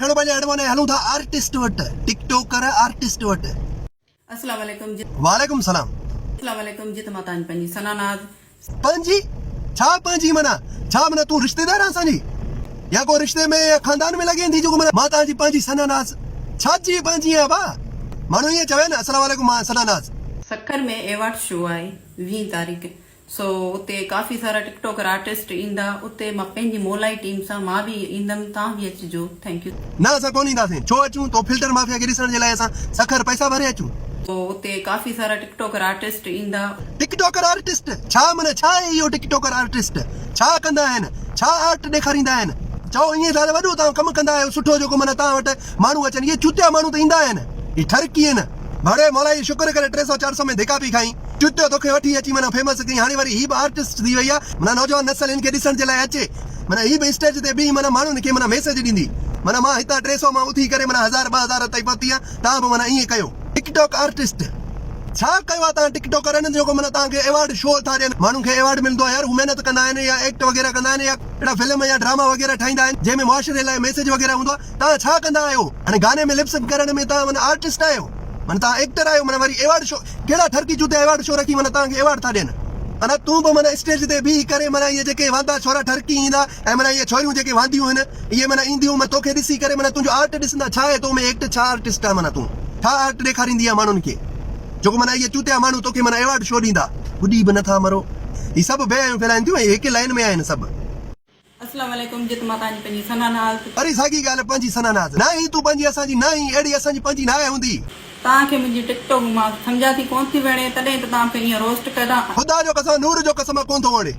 کڻو پنهنجا هيڊفون ۽ هلون ٿا آرٽسٽ وٽ ٽڪ ٽاڪر آرٽسٽ وٽ. السلام عليڪم جي. وعليڪم سلام. السلام عليڪم جي ته مان تان پنهنجي ثنا ناز. پنهنجي؟ ڇا پنهنجي معنيٰ؟ ڇا معنيٰ تون رشتيدار آن اسان جي؟ يا ڪو رشتي ۾ يا خاندان ۾ لڳين ٿي جيڪو معنيٰ مان تان جي پنهنجي ثنا ناز ڇا جي پنهنجي آهيان ڀاء؟ ماڻهو ائين چوي نه السلام عليڪم مان ثنا ناز. سکر ۾ ايوارڊ شو آهي ويهين تاريخ سو اتي ڪافي سارا ٽڪ ٽاڪر آرٽسٽ ايندا اتي مان پنهنجي مولائي ٽيم سان مان به ايندم توهان به اچجو thank you. نه اسان ڪونه اينداسين ڇو اچون تو فلٽر مافيا کي ڏسڻ جي لاء اسان سکر پئسا ڀري اچون. سو اتي ڪافي سارا ٽڪ ٽاڪر آرٽسٽ ايندا. ٽڪ ٽاڪر آرٽسٽ ڇا معنيٰ ڇا آهي اهو ٽڪ ٽاڪر آرٽسٽ ڇا ڪندا آهن ڇا آرٽ ڏيکاريندا آهن چئو ائين ٿا ته وڏو توهان ڪم ڪندا آهيو سٺو جيڪو معنيٰ توهان وٽ ماڻهو اچن اهي چوتيا ماڻهو ته ايندا آهن هي ٺرڪي آهن ڀڙي مولائي شڪر ڪري 300 400 ۾ ڌڪا پي کائين چتيو توکي وٺي اچي معنيٰ فيمس ڪئين هاڻي وري هي به آرٽسٽ ٿي وئي آ معنيٰ نوجوان نسل هن کي ڏسڻ جي لاء اچي معنيٰ هي به اسٽيج تي بيهي معنيٰ ماڻهن کي معنيٰ ميسيج ڏيندي معنيٰ مان هتان 300 مان اٿي ڪري معنيٰ هزار 2000 تائين پهتي آ توهان به معنيٰ ائين ڪيو. ٽڪ ٽاڪ آرٽسٽ ڇا ڪيو آ توهان ٽڪ ٽاڪرن جيڪو معنيٰ توهان کي ايوارڊ شو ٿا ڏين ماڻهن کي ايوارڊ ملندو آ يار هو محنت ڪندا آهن يا ايڪٽ وغيره ڪندا آهن يا اهڙا فلم يا ڊراما وغيره ٺاهيندا آهن جنهن ۾ معاشري لاء ميسيج وغيره هوندو آ توهان ڇا ڪندا آهيو هاڻي گاني ۾ لپ سنڪ ڪرڻ ۾ توهان معنيٰ آرٽسٽ آهيو معنيٰ توهان ايڪٽر آهيو معنيٰ وري ايوارڊ شو ڪهڙا ٺرڪي چوتيا ايوارڊ شو رکي معنيٰ توهان کي ايوارڊ ٿا ڏين. معنيٰ تون به معنيٰ اسٽيج تي بيهي ڪري معنيٰ اهي جيڪي واندا ڇورا ٺرڪي ايندا ۽ معنيٰ اهي ڇوريون جيڪي وانديون هن اهي معنيٰ اينديون معنيٰ توکي ڏسي ڪري معنيٰ تنهنجو آرٽ ڏسندا ڇا آهي تو ۾ ايڪٽ ڇا آرٽسٽ آهي معنيٰ تون ڇا آرٽ ڏيکاريندي آهين ماڻهن کي جيڪو معنيٰ اهي چوتيا ماڻهو توکي معنيٰ ايوارڊ شو ڏيندا ٻڏي به نٿا مرو هي سڀ بي حيائيون ڦهلائين ٿيون ۽ هڪ لائين ۾ آهن سڀ. السلام عليڪم جت مان تانجي پنهنجي ثنا ناز. وري ساڳي ڳالهه پنهنجي ثنا ناز. ناهين تون پنهنجي اسان جي ناهين اهڙي اسان جي پنهنجي ناهي هوندي. توهان کي منهنجي ٽڪ ٽاڪ مان سمجهان ٿي ڪون ٿي وڻي تڏهن ته توهان کي ائين روسٽ ڪران. خدا جو قسم نور جو قسم آ ڪون ٿو وڻي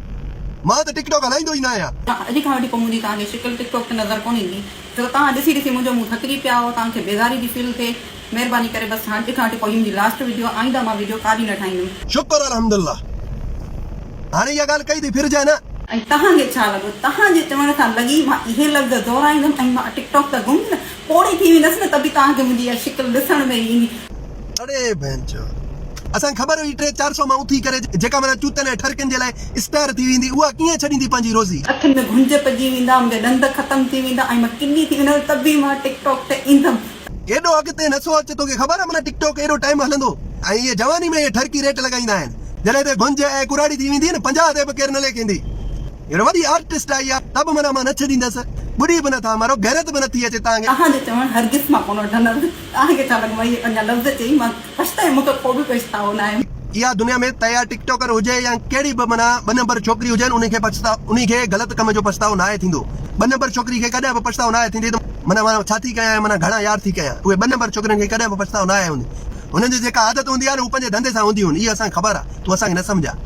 مان ته ٽڪ ٽاڪ هلائيندو ئي ناهيان. اڄ کان وٺي پوء منهنجي توهان کي شڪل ٽڪ ٽاڪ تي نظر ڪون ايندي ڇو ته توهان ڏسي ڏسي منهنجو منهن ٿڪجي پيا آهو توهان کي بيزاري ٿي فيل ٿئي مهرباني ڪري بس اڄ کان وٺي پوء هي منهنجي لاسٽ وڊيو آ آئنده مان وڊيو ڪا به نه ٺاهيندم. شڪر الحمدالله هاڻي اها ڳالهه ڪئي ٿي ڦرجانء نه. ۽ توهان کي ڇا لڳو توهان جي چوڻ سان لڳي مان اهي لفظ دهرائيندم ۽ مان ٽڪ ٽاڪ تان گم ٿي نه پوڙهي ٿي ويندس نه ته به توهان کي منهنجي اها شڪل ڏسڻ ۾ ئي ايندي. اڙي ڀينچو اسان کي خبر هئي ٽي چار سو مان اٿي ڪري جيڪا معنيٰ چوتن ۽ ٺرڪين جي لاء اسٽار ٿي ويندي اها ڪيئن ڇڏيندي پنهنجي روزي. اکين ۾ گهنج پئجي ويندا منهنجا ڏند ختم ٿي ويندا ۽ مان ڪني ٿي ويندس ته به مان ٽڪ ٽاڪ تي ايندم. ايڏو اڳتي نه سوچ توکي خبر آ معنيٰ ٽڪ ٽاڪ ايڏو ٽائيم هلندو ۽ اهي جواني ۾ اهي ٺرڪي ريٽ لڳائيندا آهن جڏهن ته گهنج ۽ ڪراڙي ٿي ويندي نه 50 تي به ڪير نه ليکيندي هينئر وڏي آرٽسٽ آئي آ ته به معنيٰ مان نه ڇڏيندس ٻڏي به نٿا مرو غيرت به نٿي اچي توهان کي. توهان جو چوڻ هرگز مان ڪونه وٺندس توهان کي ڇا لڳو مان اهي پنهنجا لفظ چئي مان پڇتايم مون کي ڪو به پڇتاء ناهي. اها دنيا ۾ تيا ٽڪ ٽاڪر هجي يا ڪهڙي به معنيٰ ٻه نمبر ڇوڪري هجي انهي کي پڇتاء انهي کي غلط ڪم جو پڇتاء ناهي ٿيندو ٻه نمبر ڇوڪري کي ڪڏهن به پڇتاء ناهي ٿيندي ته معنيٰ مان ڇا ٿي ڪيان ۽ معنيٰ گهڻا يار ٿي ڪيان اهي ٻه نمبر ڇوڪرين کي ڪڏهن به پڇتاء ناهي هوندي هنن جي جيڪا عادت هوندي آهي نه هو پنهنجي ڌنڌي سان هونديون آهن اها اسان کي خبر آهي تون اسان کي نه سمجهاء.